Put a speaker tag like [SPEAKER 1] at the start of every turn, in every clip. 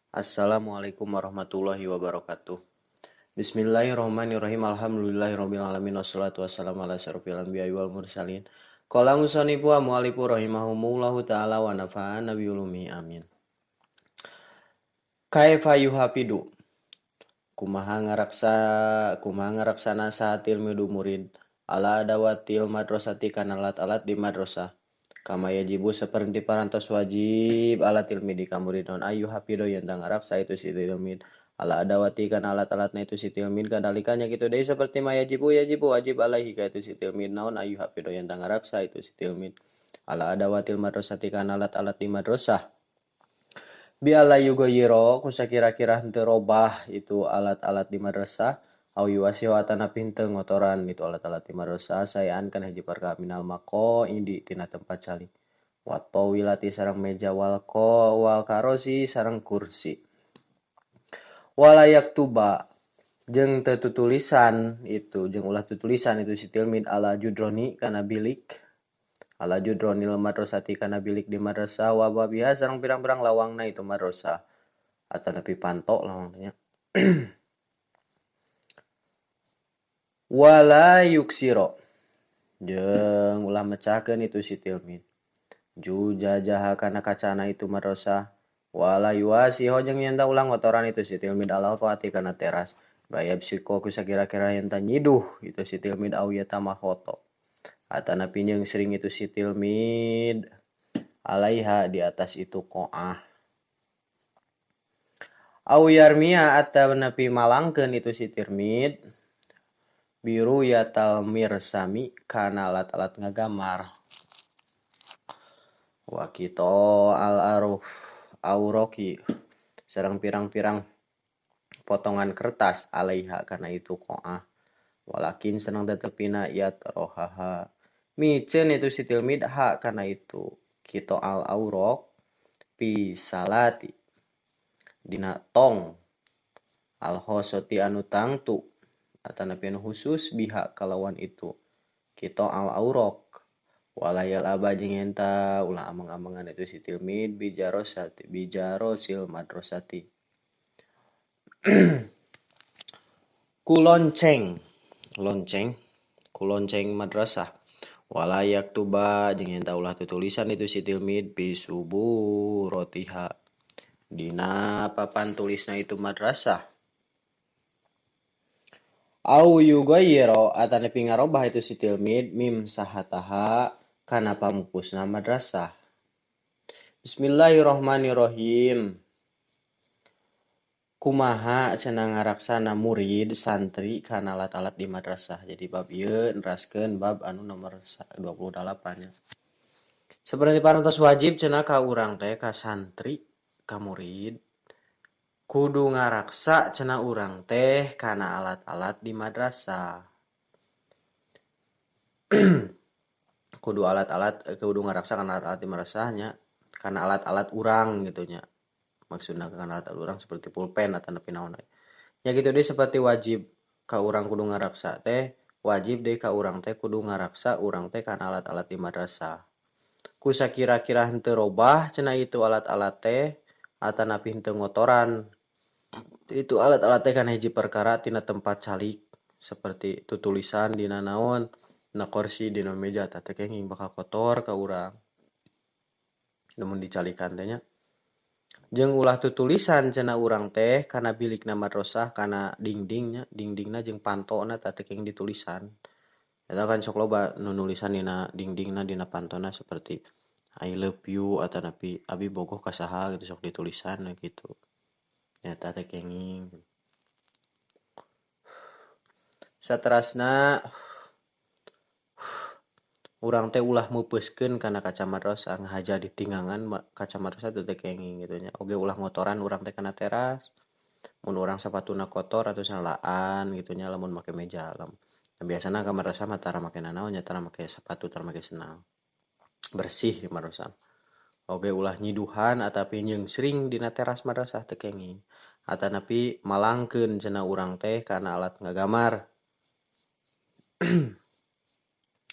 [SPEAKER 1] Assalamualaikum warahmatullahi wabarakatuh. Bismillahirrahmanirrahim. Alhamdulillahirabbil alamin wassalatu wassalamu ala asyrofil anbiya'i wal mursalin. Qala musannifu wa muallifu rahimahumullahu taala wa nafa'ana bi ulumi amin. Kaifa yuhafidu? Kumaha ngaraksa kumaha ngaraksana saha tilmidu murid ala adawatil madrasati kana alat-alat di madrasah. Kama yajibu saperti parantos wajib ala tilmidi ka murid naon ayu hafido yen ngaraksa itu si tilmid ala adawati kana alat-alatna itu si tilmid kadalika nya kitu deui saperti ma yajibu yajibu wajib alaihi ka itu si tilmid naon ayu hafido yen ngaraksa itu si tilmid ala adawatil madrasati kana alat-alat di madrasah bi alla yugoyiro kusakira-kira henteu robah itu alat-alat di madrasah au yuwasihu atanapi henteu ngotoran itu alat-alat di madrasah sayaan kana hiji perkara minal maqaidi tina tempat calik wa tawilati sareng meja wal wal karosi sareng kursi wala yaktuba jeung teu tutulisan itu jeung ulah tutulisan itu si tilmid ala judroni kana bilik ala judronil madrasati kana bilik di madrasah wa babiha sareng pirang-pirang lawangna itu madrasah atanapi panto lawangnya wala yuksiro jeung ulah mecahkeun itu si tilmid jujajaha kana kacana itu madrasah wala yuwasiho jeung nyenta ulah ngotoran itu si tilmid alal qati kana teras bayab siko ku sakira-kira nyenta nyiduh itu si tilmid au yatamahoto atanapi jeung sering itu si tilmid alaiha di atas itu qoah au yarmia atanapi malangkeun itu si tilmid biru yatal mirsami kana alat-alat ngagamar wa kita al aruf auroki sareng pirang-pirang potongan kertas alaiha kana itu qoah walakin senang tetepina yatrohaha miceun itu si tilmid ha kana itu kita al aurok pi salati dina tong al khosoti anu tangtu atanapi anu khusus biha kalawan itu kita al aurok walayal aba jeung eta ulah amang-amangan itu si tilmid bijarosati bijarosil madrasati ku lonceng lonceng ku lonceng madrasah walayak tuba jeung eta ulah tutulisan itu si tilmid bi suburotiha dina papan tulisna itu madrasah au yugayyiro atanapi ngarobah itu si tilmid mim sahataha kana pamupusna madrasah. Bismillahirrahmanirrahim. Kumaha cenah ngaraksana murid santri kana alat-alat di madrasah. Jadi bab ieu neraskeun bab anu nomor 28 nya. Seperti parantos wajib cenah ka urang teh ka santri ka murid kudu ngaraksa cenah urang teh kana alat-alat di madrasah. Kudu alat-alat kudu ngaraksa kana alat-alat di madrasah nya, kana alat-alat urang gitu nya. Maksudna kana alat-alat urang seperti pulpen atanapi naon we. Nya kitu deui seperti wajib ka urang kudu ngaraksa teh, wajib deui ka urang teh kudu ngaraksa urang teh kana alat-alat di madrasah. Ku sakira-kira henteu robah cenah itu alat-alat teh atanapi henteu ngotoran. Itu alat-alat teh kana hiji perkara tina tempat calik seperti tutulisan dina naon, dina kursi, dina meja tah teu kenging bakal kotor ka urang. Lamun dicalikan teh nya. Jeung ulah tutulisan cenah urang teh kana bilikna madrasah kana dingdingnya, dingdingna jeung pantona tah teu kenging ditulisan. Eta kan sok loba nu nulisan dina dingdingna dina pantona seperti I love you atanapi abi bogoh ka saha gitu sok ditulisan gitu. Eta teh kenging. Saterasna urang teh ulah meupeuskeun kana kaca madrasah ngahaja ditinggangan kaca madrasah teh teu kenging gitu nya. Oge ulah ngotoran urang teh kana teras. Mun urang sapatuna kotor atuh salaan gitu nya lamun make meja. Nah, biasana ka madrasah mah tara make nanaon nya tara make sapatu tara make sendal. Bersih di madrasah. Oge ulah nyiduhan atapi nyeungsring dina teras madrasah teu kenging. Atanapi malangkeun cenah urang teh kana alat ngagamar.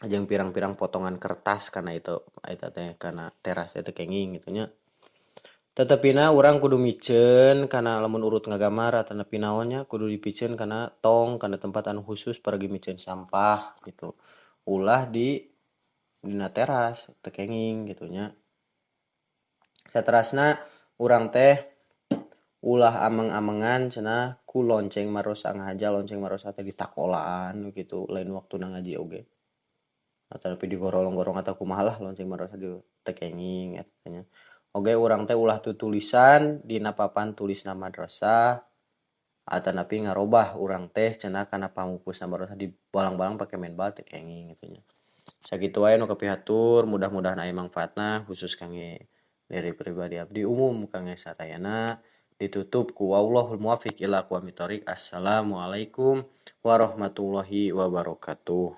[SPEAKER 1] Jeung pirang-pirang potongan kertas kana itu eta teh kana teras teh teu kenging gitu nya. Tetepina urang kudu miceun kana lamun urut ngagamar atanapi naon nya kudu dipiceun kana tong kana tempat anu khusus paragi miceun sampah gitu. Ulah di dina teras teu kenging gitu nya. Saterasna urang teh ulah ameng-amengan cenah ku lonceng madrasah ngahaja lonceng madrasah teh ditakolan gitu lain waktuna ngaji oge. Atanapi digorolong-gorong atau kumaha lah lonceng madrasah di teu kenging eta nya. Oge urang teh ulah tutulisan dina papan tulisna madrasah atanapi ngarobah urang teh cenah kana pamupusna madrasah dibalang-balang pake maen bal teu kenging gitu nya. Sakitu wae nu kapihatur mudah-mudahan aya mangfaatna khusus kangge diri pribadi abdi umum kangge sadayana ditutup ku wallahul muwaffiq ila aqwamit thoriq. Assalamualaikum warahmatullahi wabarakatuh.